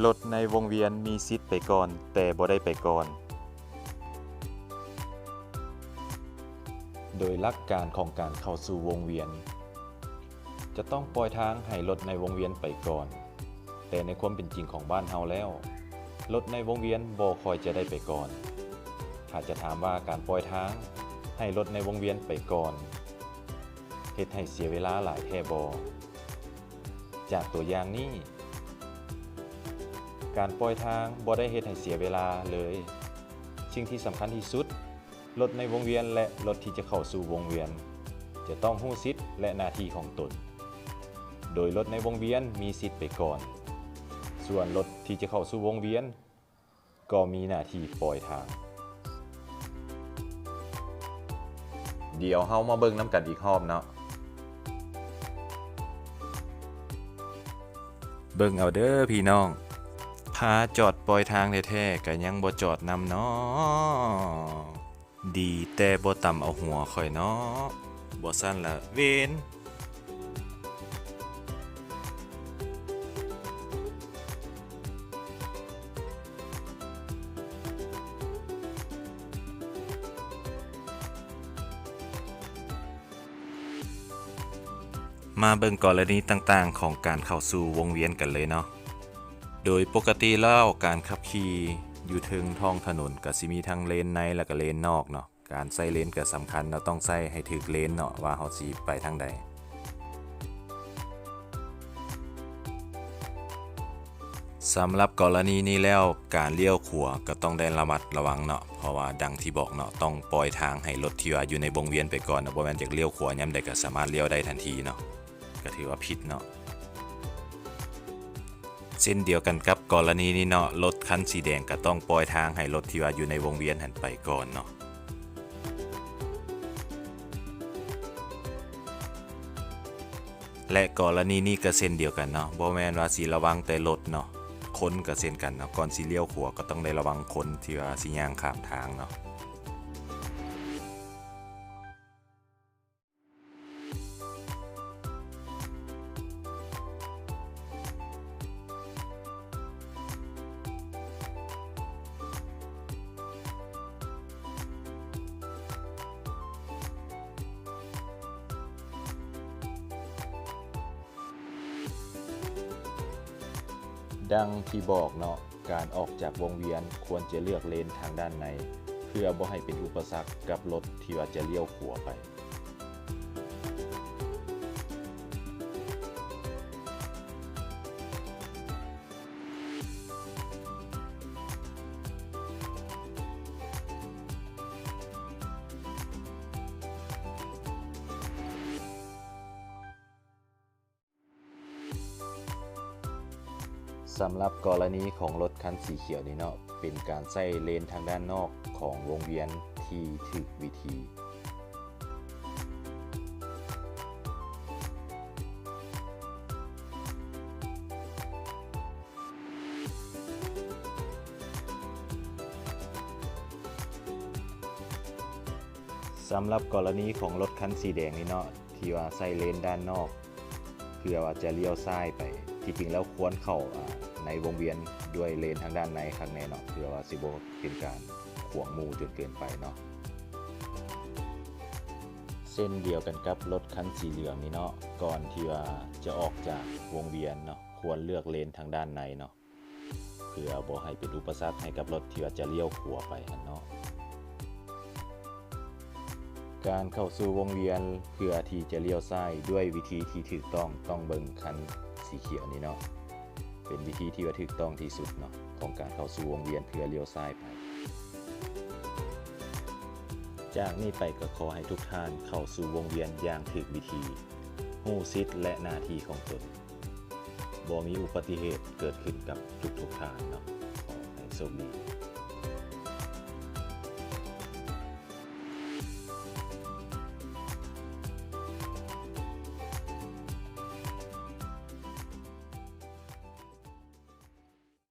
ລົດໃນວົງວຽນມີສິດໄປກ່ອນ, ແຕ່ບໍ່ໄດ້ໄປກ່ອນ. ໂດຍຫຼັກການຂອງການເຂົ້າສູ່ວົງວຽນ ຈະຕ້ອງປ່ອຍທາງໃຫ້ລົດໃນວົງວຽນໄປກ່ອນ, ແຕ່ໃນຄວາມເປັນຈິງຂອງບ້ານເຮົາແລ້ວ, ລົດໃນວົງວຽນບໍ່ຄ່ອຍຈະໄດ້ໄປກ່ອນ. ຖ້າຈະຖາມວ່າການປ່ອຍທາງໃຫ້ລົດໃນວົງວຽນໄປກ່ອນ ເຮັດໃຫ້ເສຍເວລາຫຼາຍແທ້ບໍ່? ຈາກຕົວຢ່າງນີ້, ການປ່ອຍທາງບໍ່ໄດ້ເຮັດໃຫ້ເສຍເວລາເລີຍ. ສິ່ງທີ່ສຳຄັນທີ່ສຸດ, ລົດໃນວົງວຽນ ແລະ ລົດທີ່ຈະເຂົ້າສູ່ວົງວຽນ ຈະຕ້ອງຮູ້ສິດ ແລະ ໜ້າທີ່ຂອງຕົນ, ໂດຍລົດໃນວົງວຽນມີສິດໄປກ່ອນ, ສ່ວນລົດທີ່ຈະເຂົ້າສູ່ວົງວຽນ ກໍມີໜ້າທີ່ປ່ອຍທາງ. ດຽວເຮົາມາເບິ່ງນຳກັນອີກຮອບເນາະ. ເບິ່ງເອົາເດີພີ່ນ້ອງ, ພາຈອດປ່ອຍທາງແທ້ໆ ກະຍັງບໍ່ຈອດນຳເນາະ. ດີແຕ່ບໍ່ຕຳເອົາຫົວຂ້ອຍເນາະ, ບໍ່ຊັ້ນລະເວນ. ມາເບິ່ງກໍລະນີຕ່າງໆຂອງການເຂົ້າສູ່ວົງວຽນກັນເລີຍເນາະ. ໂດຍປົກກະຕິແລ້ວ ການຂັບຂີ່ຢູ່ເທິງທ້ອງຖະໜົນກະຊິມີທັງເລນໃນ ແລະ ກະເລນນອກເນາະ. ການໃຊ້ເລນກະສຳຄັນເນາະ, ຕ້ອງໃຊ້ໃຫ້ຖືກເລນເນາະ ວ່າເຮົາຊິໄປທາງໃດ. ສຳລັບກໍລະນີນີ້ແລ້ວ ການລ້ຽວຂວາກໍຕ້ອງໄດ້ລະມັດລະວັງເນາະ, ເພາະວ່າດັ່ງທີ່ບອກເນາະ, ຕ້ອງປ່ອຍທາງໃຫ້ລົດທີ່ວ່າຢູ່ໃນວົງວຽນໄປກ່ອນເນາະ, ບໍ່ແມ່ນຢາກລ້ຽວຂວາຍາມໃດກໍສາມາດລ້ຽວໄດ້ທັນທີເນາະ, ກໍຖືວ່າຜິດເນາະ. ເຊັ່ນດຽວກັນກັບກໍລະນີນີ້ເນາະ, ລົດຄັນສີແດງກໍຕ້ອງປ່ອຍທາງໃຫ້ລົດທີ່ວ່າຢູ່ໃນວົງວຽນຫັ້ນໄປກ່ອນເນາະ. ແລະ ກໍລະນີນີ້ກໍເຊັ່ນດຽວກັນເນາະ, ບໍ່ແມ່ນວ່າຊິລະວັງແຕ່ລົດເນາະ, ຄົນກໍເຊັ່ນກັນເນາະ, ກ່ອນຊິລ້ຽວຂວາກໍຕ້ອງໄດ້ລະວັງຄົນທີ່ວ່າຊິຍ່າງຂ້າມທາງເນາະ. ດັ່ງທີ່ບອກເນາະ, ການອອກຈາກວົງວຽນຄວນຈະເລືອກເລນທາງດ້ານໃນ ເພື່ອບໍ່ໃຫ້ເປັນອຸປະສັກກັບລົດທີ່ວ່າຈະລ້ຽວຂວາໄປ. ສຳລັບກໍລະນີຂອງລົດຄັນສີຂຽວນີ້ເນາະ, ເປັນການໃຊ້ເລນທາງດ້ານນອກຂອງວົງວຽນທີ່ຖືກວິທີ. ສຳລັບກໍລະນີຂອງລົດຄັນສີແດງນີ້ເນາະ, ທີ່ວ່າໃຊ້ເລນດ້ານນອກ ເພື່ອວ່າຈະລ້ຽວຊ້າຍໄປ. ທີ່ຈິງແລ້ວຄວນເຂົ້າ ອາ ໃນວົງວຽນດ້ວຍເລນທາງດ້ານໃນຄັກແນ່ເນາະ, ເພື່ອວ່າຊິບໍ່ເປັນການຂວາງໝູ່ຈົນເກີນໄປເນາະ. ເຊັ່ນດຽວກັນກັບລົດຄັນສີເຫຼືອງນີ້ເນາະ, ກ່ອນທີ່ວ່າຈະອອກຈາກວົງວຽນເນາະ, ຄວນເລືອກເລນທາງດ້ານໃນເນາະ. ເພື່ອບໍ່ໃຫ້ເປັນອຸປະສັກໃຫ້ກັບລົດທີ່ວ່າຈະລ້ຽວຂວາໄປຫັ້ນເນາະ. ການເຂົ້າສູ່ວົງວຽນເພື່ອທີ່ຈະລ້ຽວຊ້າຍດ້ວຍວິທີທີ່ຖືກຕ້ອງ, ຕ້ອງເບິ່ງຄັນສີຂຽວນີ້ເນາະ, ເປັນວິທີທີ່ວ່າຖືກຕ້ອງທີ່ສຸດເນາະ ຂອງການເຂົ້າສູ່ວົງວຽນເພື່ອລ້ຽວຊ້າຍໄປ. ຈາກນີ້ໄປກໍຂໍໃຫ້ທຸກທ່ານເຂົ້າສູ່ວົງວຽນຢ່າງຖືກວິທີ, ຮູ້ສິດ ແລະ ໜ້າທີ່ຂອງຕົນ. ບໍ່ມີອຸບັດຕິເຫດເກີດຂຶ້ນກັບທຸກໆທ່ານເນາະ. ຂໍໃຫ້ໂຊກດີ.